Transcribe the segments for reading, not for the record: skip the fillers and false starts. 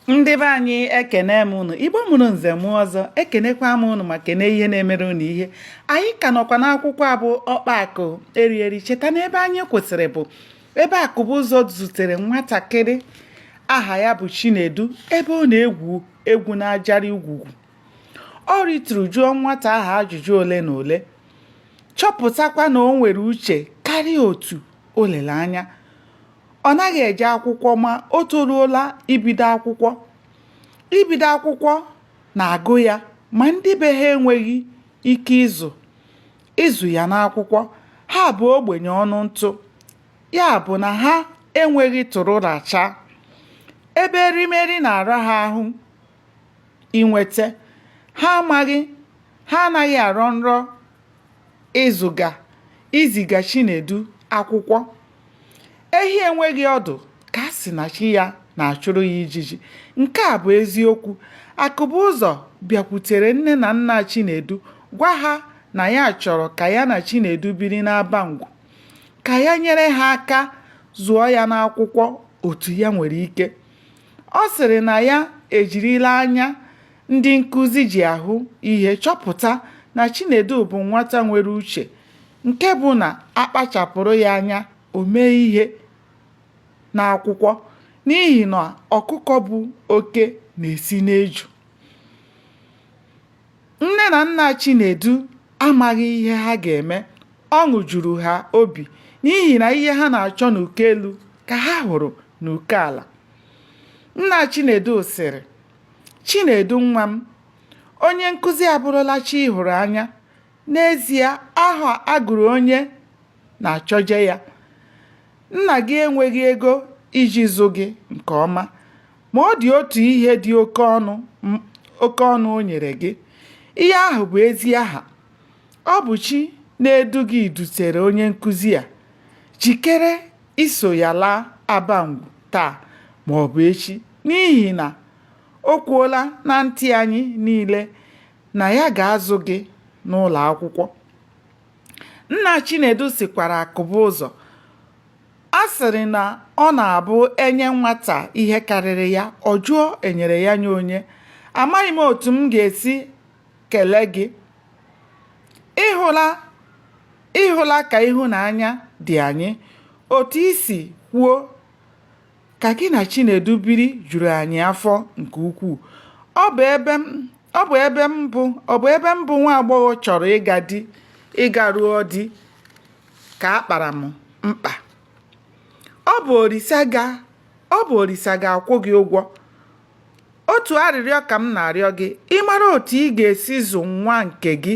Ndị be anyị, ekene m unu. Igbo mụrụ nze mụọ ọzọ, ekenekwa m unu ma kene ihe na-emere unu ihe. Anyị ka nọkwa n'akwụkwọ a bụ Ọkpa Akụ Eri Eri. Cheta na ebe anyị kwụsịrị bụ ebe Akụbụzọ zutere nwatakịrị aha ya bụ Chinedu ebe ọ na-egwu egwu n'ajarị ugwugwu. Ọ rituru jụọ nwata ahụ ajụjụ ole na ole, chọpụtakwa na o nwere uche karịa otu o lere anya. Ọ naghị eje akwụkwọ ma o toruola ibido akwụkwọ. Ibido akwụkwọ na-agụ ya ma ndị be ha enweghị ike ịzụ ịzụ ya n'akwụkwọ. Ha bụ ogbenye ọnụ ntụ, ya bụ na ha enweghị tụrụ rachaa. Ebe erimeri na-ara ha ahụ inweta, ha amaghị ha anaghị arọ nrọ ịzụga iziga Chinedu akwụkwọ. Ehi enweghị ọdụ ka a sị na chi ya na-achụrụ ya ijiji. Nke a bụ eziokwu. Akụbụzọ bịakwutere nne na nna Chinedu gwa ha na ya chọrọ ka ya na Chinedu biri n'Abangwu, ka ya nyere ha aka zụọ ya n'akwụkwọ otu ya nwere ike. Ọ sịrị na ya ejirila anya ndị nkụzi ji ahụ ihe chọpụta na Chinedu bụ nwata nwere uche nke bụ na a kpachapụrụ ya anya o mee ihe n'akwụkwọ n'ihi na ọkụkọ bu oke na-esi n'eju. Nne na nna Chinedu amaghị ihe ha ga-eme. Ọṅụ juru ha obi n'ihi na ihe ha na-achọ n'uko elu ka ha hụrụ n'uko ala. Nna Chinedu sịrị, Chinedu nwa m, onye nkụzi abụrụla chi ị hụrụ anya. N'ezie, aha a gụrụ onye na-achọje ya. Nna gị enweghị ego iji zụ gị nke ọma, ma ọ dị otu ihe dị oke ọnụ oke ọnụ o nyere gị. Ihe ahụ bụ ezi aha. Ọ bụ chi na-edu gị dutere onye nkụzi a. Jikere iso ya laa Abangwu taa ma ọ bụ echi n'ihi na o kwuola na ntị anyị niile na ya ga-azụ gị n'ụlọ akwụkwọ. Nna Chinedu sịkwara Akụbụzọ, a sịrị na ọ na-abụ e nye nwata ihe karịrị ya, ọ jụọ e nyere ya nye onye. Amaghị m otu m ga-esi kelee gị. Ị hụla ị hụla ka ịhụnanya dị anyị. Otu i si kwuo ka gị na Chinedu biri juru anyị afọ nke ukwuu. Ọ bụ ebe m ọ bụ ebe m bụ ọ bụ ebe m bụ nwa agbọghọ chọrọ ịga di ịga rụọ di ka a kpara m mkpa. Ọ bụ Olisa ga ọ bụ Olisa ga-akwụ gị ụgwọ. Otu arịrịọ ka m na-arịọ gị, ị mara otu ị ga-esi zụ nwa nke gị,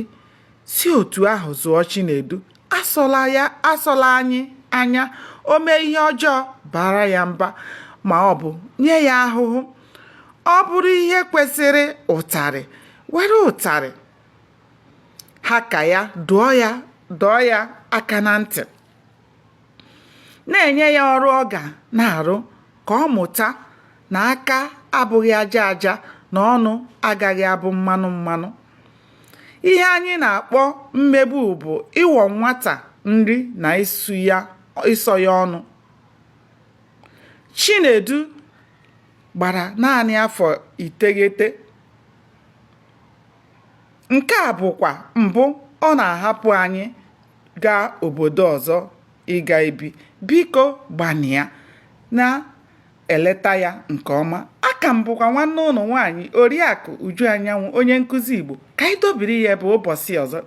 si otu ahụ zụọ Chinedu. Asọla ya asọla anyị anya o mee ihe ọjọọ baara ya mba ma ọ bụ nye ya ahụhụ. Ọ bụrụ ihe kwesịrị ụtarị, were ụtarị ha ka ya dụọ ya dọọ ya aka na ntị. Na-enye ya ọrụ ọ ga na-arụ ka ọ mụta na aka abụghị aja aja na ọnụ agaghị abụ mmanụ mmanụ. Ihe anyị na-akpọ mmegbu bụ ịwọ nwata nri na ịsọ ya ọnụ. Chinedu gbara naanị afọ iteghete. Nke a bụkwa mbụ ọ na-ahapụ anyị gaa obodo ọzọ ịga ibi. Biko gbanịa na-eleta ya nke ọma. Aka m bụkwa nwanne ụnụ nwaanyị Oriakụ Uju Anyanwụ onye nkụzi Igbo. Ka anyị dobiri ya ebe ụbọchị ọzọ.